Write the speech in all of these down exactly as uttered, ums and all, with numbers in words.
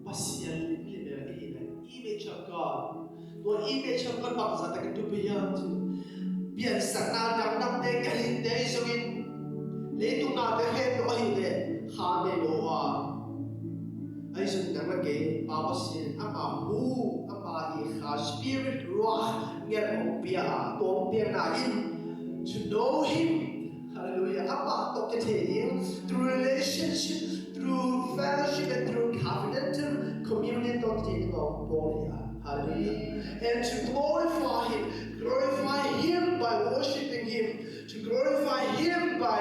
Pasian lim lim i hi le, image of God. Tua image of God bangzah takin thupi hiam cih leh, piansakna dangdangte, galhingte ahi zongin, leitung nate khempeuh ahi le, kha nei lo a. Ahi zongin nang le kei Pa Pasian, ama hu, ama i Kha, Spirit, Ruach, ngen hong pia a, tua hong piakna in, to know him, Hallelujah. Amah tawh kithei ding, through relationship, through fellowship, and through covenantal communion tawh kithei ding a hong bawl hi a. Hallelujah. And to glorify him, glorify him by worshiping him, to glorify him by,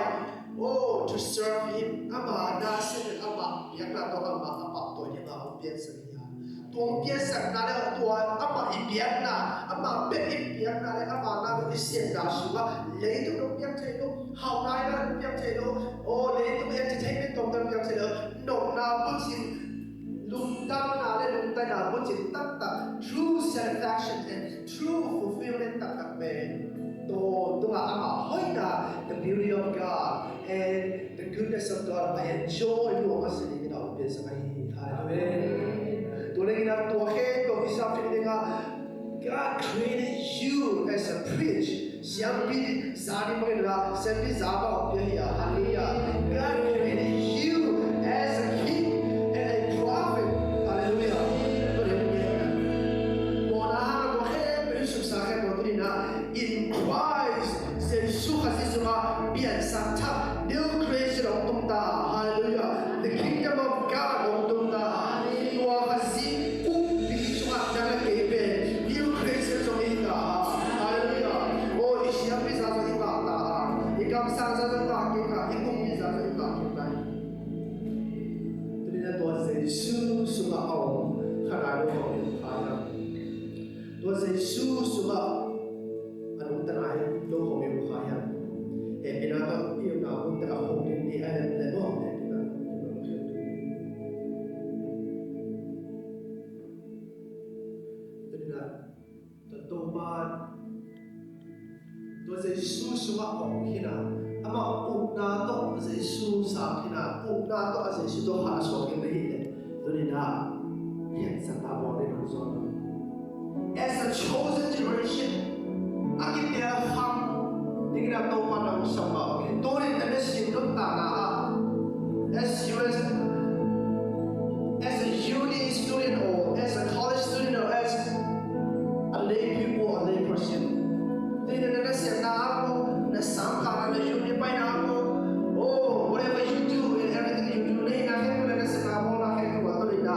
oh, to serve him. Amah na sin, amah biakna tawh amah a pahtawi ding a hong piansak hi a. Tua hong piansakna le tua amah i biakna, amah bek i biakna le amah na bek i siatna sungah leitung dong piang thei lo, hauhna i na dong piang thei lo, aw, leitung entertainment tawmte dong piang thei lo, nopna buncin, lungdamna le lungtaina buncin taktak, true satisfaction and true fulfillment taktak pen, tua tungah amah hoihna, the beauty of God and the goodness of God, I enjoy, tua a sin in a hong piansak ahi hi. Amen. Tua leh in a tua khempeuh i sap thei ding a, God created you as a priest. Siampi za ding bangin la, siampi za bang hong pia hi a. Hallelujah. God created you as a king and a prophet. Hallelujah. Tua leh in a, tua na hang tua khempeuh i suksa khempeuh tu ni na, in Christ, Jesu Khazih sungah piansak thak, new creation hong tung ta. Hallelujah. The kingdom of God hong tung ta. Tua Khazih kumpi sungah nang le kei pen new creation zong i hi ta. Hallelujah. Oh, i siampi za zong i ngah ta. I kamsang za zong i ngah kei ta. I kumpi za zong i ngah kei ta. Tuni na tua Jesu sungah a om kha nai lo khawng i hi kha hiam? Tua Jesu sungah a nungta nai lo khawng i hi kha hiam? Hehpihna tawh i omna mun takah hong ding ni a lem lem aw, hehpihna tawh i omna mun takah. Tuni na tua Topa, tua Jesu sungah om khin a, amah upna tawh Jesu sang khin a, upna tawh a Jesu tawh hahsuak khin na hi leh, tuni na piansakna bawl ding hong zawn lo. As a chosen generation, a kitel kham dingin a Topa na hong sam mah bangin, tuni na na sin nuntakna ah, as you as, as a uni student or as a college student or as a lay people, a lay person, tuni na na nasepna ah ko, na sangkahna, na uni paina ah ko, oh, whatever you do and everything you do, na hihna khempeuh, na nasepna bawlna khempeuh ah, tuni na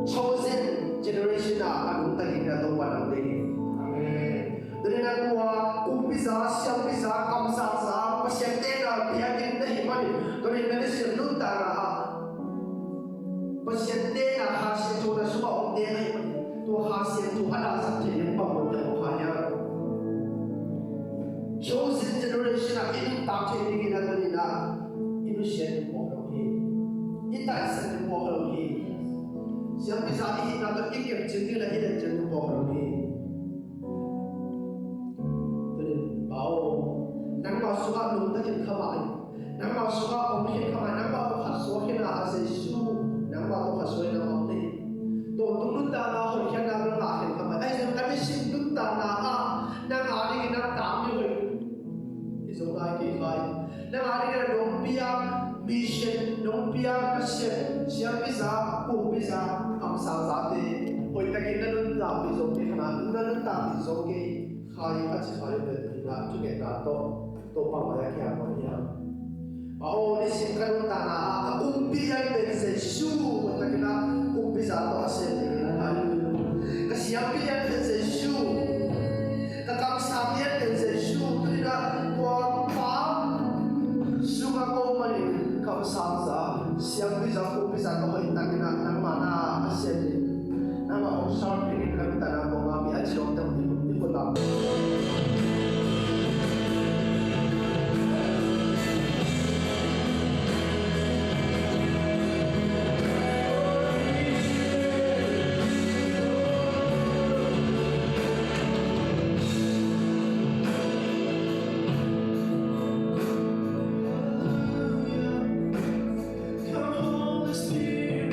chosen generation ah a nungta dingin a Topa na hong deih hi. Amen. Tuni na tua kumpiza, siampiza, kamsangza, Pasian tena biakinn na hih manin, tuni na na sin nuntakna ah Pasian tena Kha Siangtho na sungah om te na hih manin, tua Kha Siangtho a na zat thei ding bang lo te om kha hiam? Chosen generation ah i nuntak thei dingin a tuni na i nusia ding pawh lo hi. I taisan ding pawh lo hi. Siampiza i hihna tawh i kep cing ding le i let cing ding pawh lo hi. Tuni Pa aw, nangmah sungah nungta khin kha mah in, nangmah sungah om khin kha mah in, nangmah tawh khat suak khin a, a Jesu nangmah tawh khat suak in a om ding. Tawntung nuntakna hoih khiatna nang ngah khin kha mah in, ahi zong a nisim nuntakna ah nang a dingin nang tang ding hoih hi zo lai kei kha in. Nang a dingin nong piak mission, nong piak ka siam, siampiza, kumpiza, kamsangzate hoihtakin na nuntakpih zo kei kha, na nuntakpih zo kei kha hi a ci kha hi. Tua tuni na thungetna tawh Topa mai-ah kiang mah hiam? Pa aw, nisim ka nuntakna ah ka kumpi a pen Jesu, hoihtakin a kumpiza tawh a sem dingin, hallelujah. Ka siampi a pen Jesu, ka kamsang a pen Jesu, tuni na tua Pa sungah ka om manin kamsangza, siampiza, kumpiza ka hoihtakin a nangmah na a sem ding. Nangmah hong sawm dingin ka nuntakna kong mami a ci lawm teng i khut lam. Come, Holy Spirit,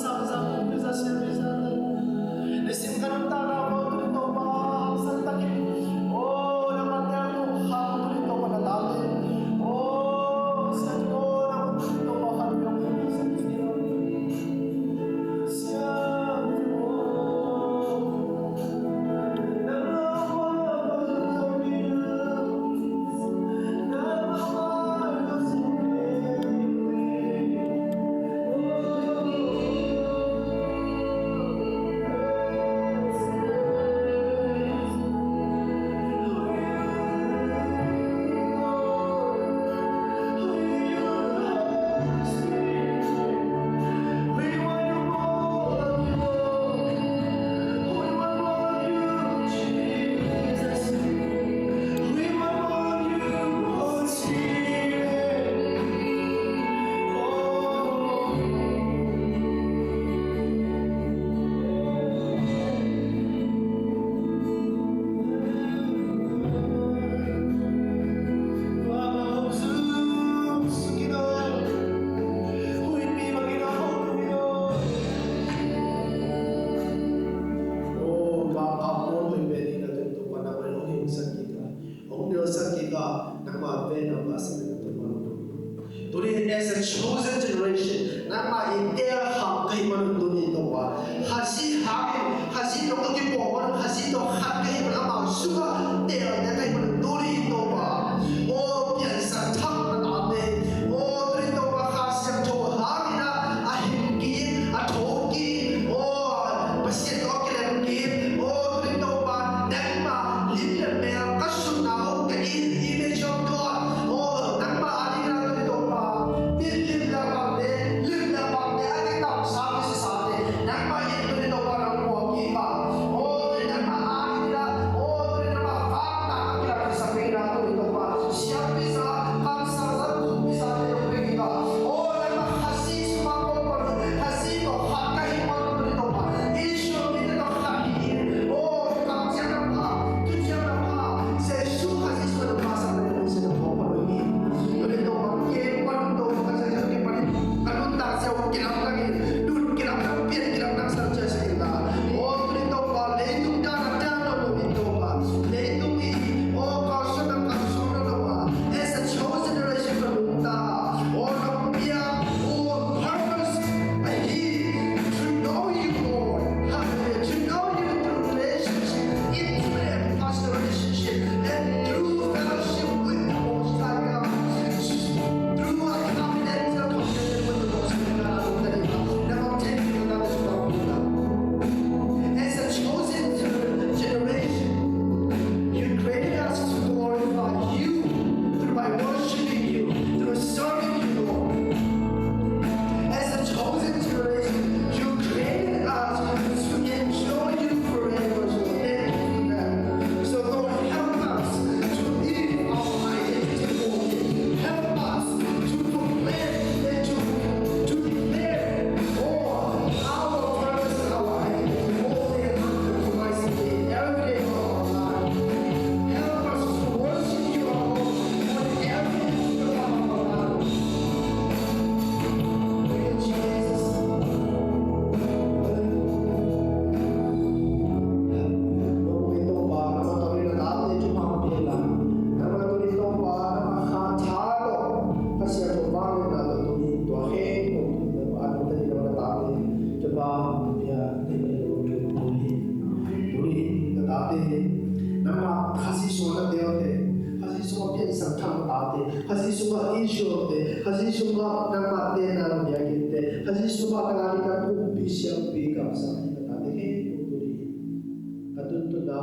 sang zang, pi za sia, pi za te. Nisim ka nuntakna ko tuni Topa, sang takin. Oh, nangmah teel kong khang tuni Topa na tate. Oh, sang ko nang tuni Topa khan kong sia. Tuni, as a chosen generation, nangmah i teel khang ka hih manun tuni Topa, Khazih hangin, Khazih tawh ka kipawl manun, Khazih tawh khat ka hih manun, amau sungah teelte ka hih manun tuni Topa, aw piansak thak na tate, aw tuni Topa Kha Siangtho hangin a, a hing kik, a tho kik, aw Pasian tawh a kilem kik, aw tuni Topa nangmah lim le mel ka sutna om ka in image of God. Oh, nangmah a dingin a tuni Topa, min lim le bangte, lim le bangte a kitamsa kisate, nangmah in tuni Topa nang puak kik a. Oh, tuni nangmah a dingin a, oh, tuni nangmah vakna a kilamsak dingin a tuni Topa, siampi sa, kamsang sa, kumpi sa te dong pe kik a. Oh, nangmah Khazih sungah kong pang, Khazih tawh khat ka hih manun tuni Topa, Israel mite tawh khat hi in. Oh, kamciam na pha, thuciam na pha, se sungah piansang thangtate, Khazih sungah Israelte, Khazih sungah nangmah tenna biakinnte, Khazih sungah ka la dingin kumpi siampi kamsang hi ka tate khempeuh tuni ka tuntunna